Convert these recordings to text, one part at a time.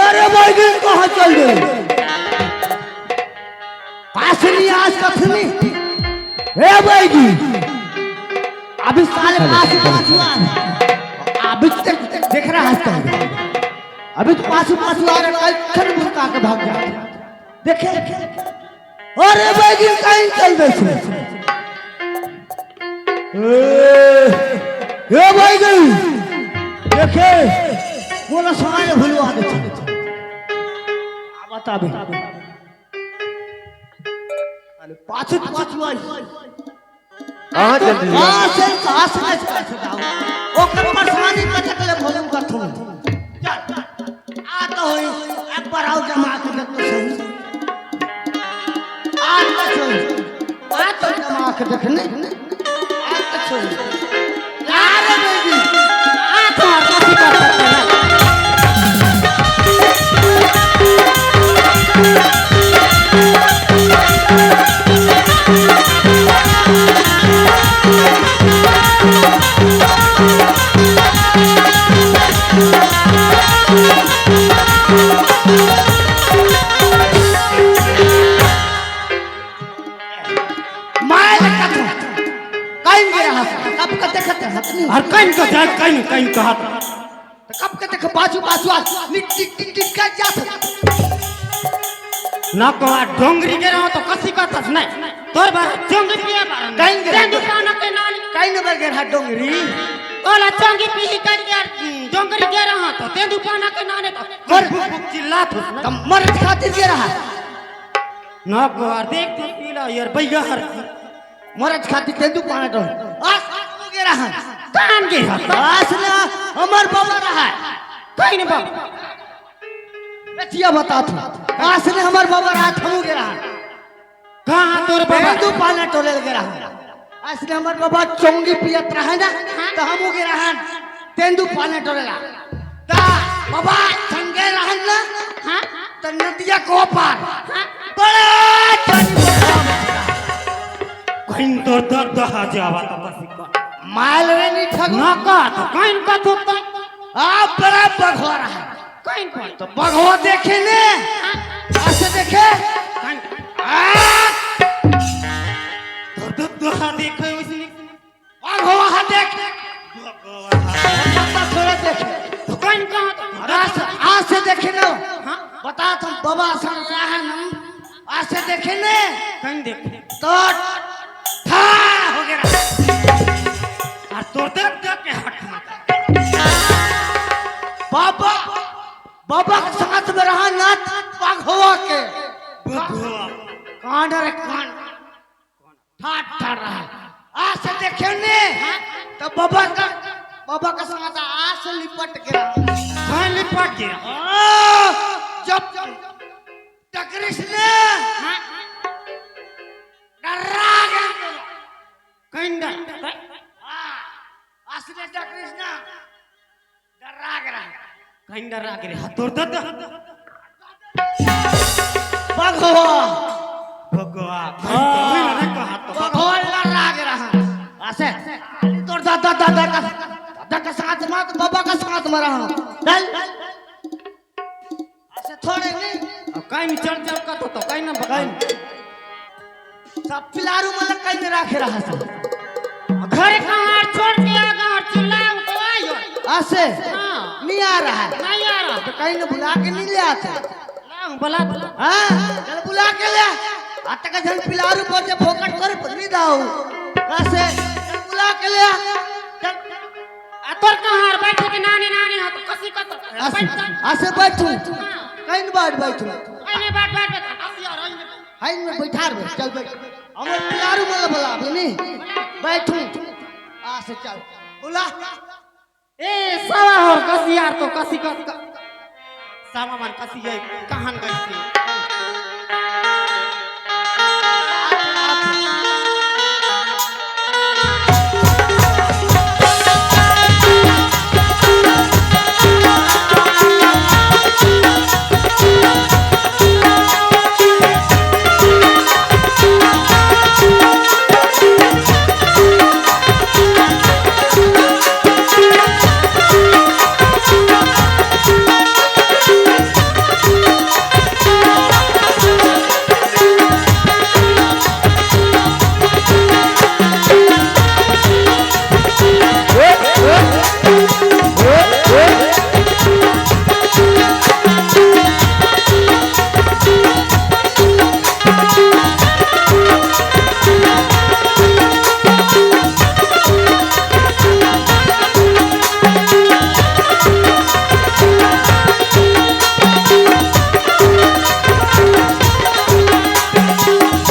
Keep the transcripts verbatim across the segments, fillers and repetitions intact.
अरे भाई, दिन कहाँ चल गए? पास नहीं, आज कथनी। हे भाई जी, अभी साले पास, पास हुआ है। अभी तक देख रहा है, अभी तो पास, पास हुआ है, कल खन बुलका के भाग जाए। देखे, अरे भाई जी, कहीं चल बैठे। ए, ए भाई गई, देखे, बोला साले भुलवा दे। आ बता बे। अरे पाछू, पाछू आई। कहाँ चल रही है? कहाँ से, कहाँ से, कहाँ से बताओ? ओकर परेशानी पता चले भोलम करथूं। चल। आ तो होई, एक बार आओ जमा के देख तो सही। आ तो सही। आ तो जमा के देख ने। आ तो सही। आ रे बेबी। आ तो हर किसी का पता है। माय लगा तू। कहीं गया हस? कब का देखत हस? नहीं। हर कहीं का जाए, कहीं, कहीं कहा था। तो कब के देख बाजू, बाजू आ, निक, टिक, टिक, टिक कर जात। ना को आ डोंगरी के रहो तो कसी का तस नहीं। तोर बार डोंगरी के बार नहीं। कहीं गया? तें दुकान के नानी। कहीं न बरगर हा डोंगरी। तोला चोंगी पीही कर यार, डोंगरी के रहा तो तें दुकान के नाने तो मर बुक बुक चिल्लात हस ना। तो मर खातिर के रहा। ना को आ देख तो पीला यार बैगा हर। मरद खातिर तेंदू पाना तो। आस, आस हो गया रहा। कान के हर। आस ना हमर बाबा रहा। कहीं नहीं बाबा। बेटिया बता तू। आस ने हमर बाबा रहा, हमू के रहा। कहाँ तोर बाबा? तेंदू पाना टोले लगे रहा। आस ने हमर बाबा चोंगी पियत रहा ना, तो हमू के रहा। तेंदू पाने टोरेला। ता बाबा संगे रहन ना, हाँ? त नदिया को पार। हाँ? बड़ा चंद कहीं तो दर्द दहा जावा तो बस का। माल रे नहीं ठगो। ना का तो कहीं का तो तय। आ बड़ा बघवा रहा। कहीं का तो बघवा देखे ने। हाँ? ऐसे देखे। कहीं आ दर्द दहा देखे उसने। बघवा हा देख। बघवा हा। पता थोड़ा देखे। तो कहीं कहाँ तो? आज, आज से देखे ना। हाँ? बता तुम बाबा सन रहा है ना। आज से देखे ने। कहीं देखे। तो ठा हो गया। और तोर देख देख के हट मत। बाबा, बाबा के साथ में रहा ना बघवा के। बघवा। कांड रे कांड। ठाठ ठाठ रहा। आज से देखे ने, तो बाबा का, बाबा का साथ आज से लिपट गया। हाँ, लिपट गया। हाँ, जब टकरिस ने, हाँ। डर्रा गया। कहीं डर? हाँ, आज से टकरिस ना। डर्रा के रहा। कहीं डर्रा के रहा। तोर दद। बघवा। बघवा। हाँ। कहीं तो हुई ना कहा तो। बघवा डर्रा के रहा। ऐसे। तोर दद, दद, दद, दद। दद के साथ मत, बाबा का साथ में रहा। चल। ऐसे थोड़े नहीं। अब कहीं चल चल का तो, तो कहीं ना बघवा। सब पिलारू मन ला कहीं राखे रहा से। घर कहाँ छोड़ के आ गए, चिल्ला उठवायो। ऐसे? हाँ। नहीं आ रहा है। नहीं आ रहा। तो कहीं ने बुला के नहीं ले आते? लाओ, बुला, बुला। हाँ? चल बुला के ले। आ तक जन पिलारू पर जे फोकट करे पकड़ी दाऊ। ऐसे? चल बुला के ले। चल। आ तोर कहाँ बैठे के नानी नानी हो तो कसी का तो। ऐसे, बैठ जा। ऐसे बैठू। हाँ। कहीं बात बैठू। कहीं बात, बात, बात। कसी आ रही है। हाय में बैठार बे, चल बैठ। हमर पिलारू मन ला बुला, बनी। बैठू। आ से चल। बुला। ए, साला हो, कसियार तो कसी कस का। सामा मन कसी है, कहान कइसे।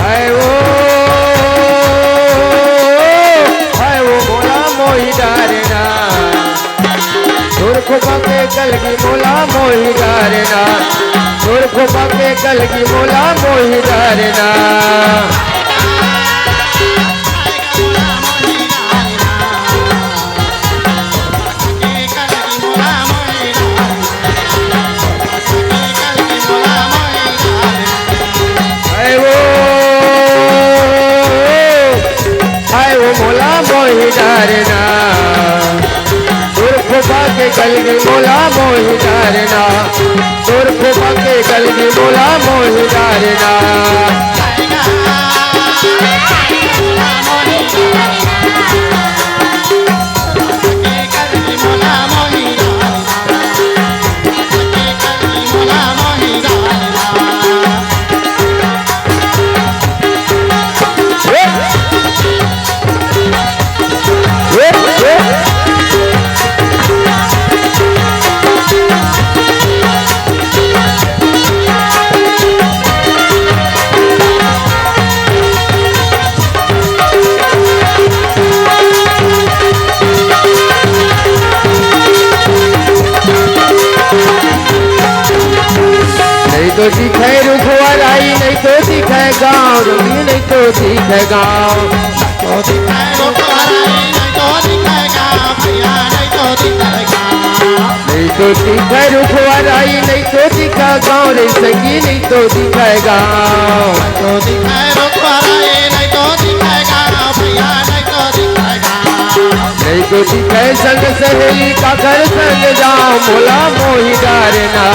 हाय वो, हाय वो मोला मोही डारे ना, तोर खोपा के कलगी मोला मोही डारे ना, तोर खोपा के कलगी मोला मोही डारे ना। हाय वो, हाय वो मोला मोही डारे ना, तोर खोपा के कलगी मोला मोही डारे ना, तोर खोपा के कलगी मोला मोही डारे ना। नहीं तो दिखे रुखवा राई, नहीं तो दिखे गाँव, रंगी नहीं तो दिखे गाँव। तो दिखे रुखवा राई, नहीं तो दिखे गाँव, भैया नहीं तो दिखे गाँव। नहीं तो दिखे रुखवा राई, नहीं तो दिखे गाँव रे संगी, नहीं तो दिखे गाँव। तो दिखे रुखवा राई, नहीं तो दिखे गाँव, भैया नहीं तो दिखे गाँव। नहीं तो दिखे संग सहेली काकर संग जाँव, मोला मोही डारे ना।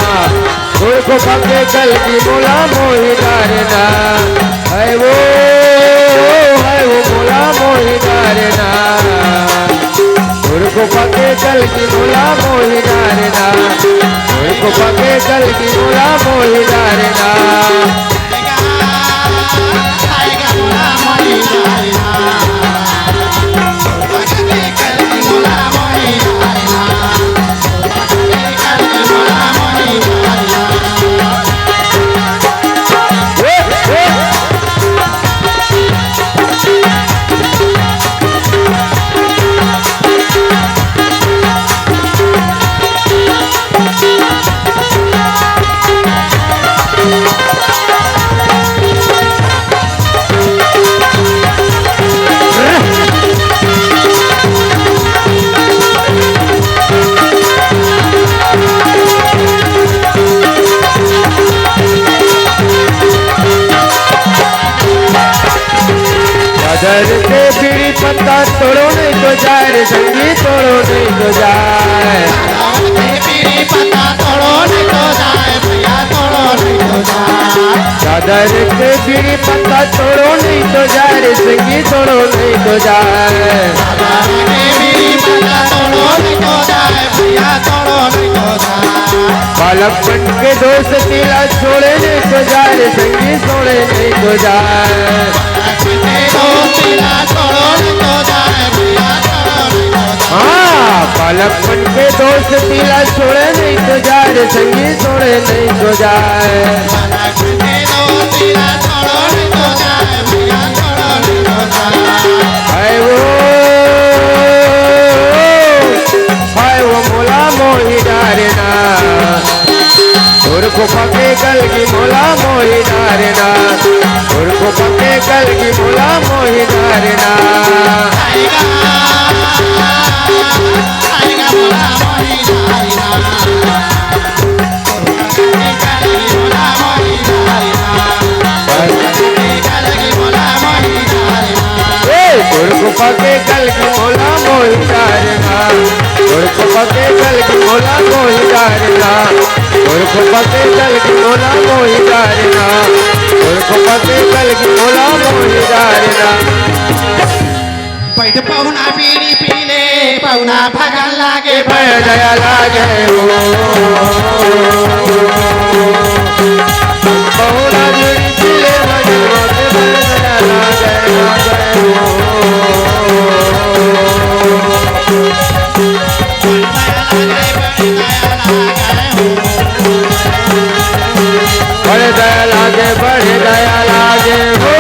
तोर खोपा के कलगी मोला मोही डारे ना। हाय वो, हाय वो मोला मोही डारे ना। तोर खोपा के कलगी मोला मोही डारे ना। तोर खोपा के कलगी मोला मोही डारे ना। चादर के बीड़ी पत्ता तोड़ो नहीं तो जाए रे संगी, तोड़ो नहीं तो जाए। चादर के बीड़ी पत्ता तोड़ो नहीं तो जाए भैया, तोड़ो नहीं तो जाए। चादर के बीड़ी पत्ता तोड़ो नहीं तो जाए रे संगी, तोड़ो नहीं तो जाए। चादर के बीड़ी पत्ता तोड़ो नहीं तो जाए भैया, तोड़ो नहीं तो जाए। बालकपन के दोस्ती ला छोड़े नहीं तो जाए रे संगी, छोड़े नहीं तो जाए। हाँ, बालकपन के दोस्ती ला छोड़े नहीं तो जाए रे संगी, छोड़े नहीं तो जाए। हाय वो, हाय वो मोला मोही डारे ना। कोपा के गलगी मोला मोहि डारे ना, मोर कोपा के गलगी मोला मोहि डारे ना। ए, मोर कोपा के गलगी मोला मोहि डारे ना, मोर कोपा के गलगी मोला मोहि डारे ना, मोर कोपा के गलगी मोला मोहि डारे ना, मोर कोपा के गलगी मोला मोहि डारे ना। बैठ पहुना बीड़ी पी ले, पहुना भगन लागे, बड़ दया लागे हो। पहुना बीड़ी पी ले, भगन लागे, बड़ दया लागे, लागे हो। बड़ दया लागे, बड़ दया लागे हो।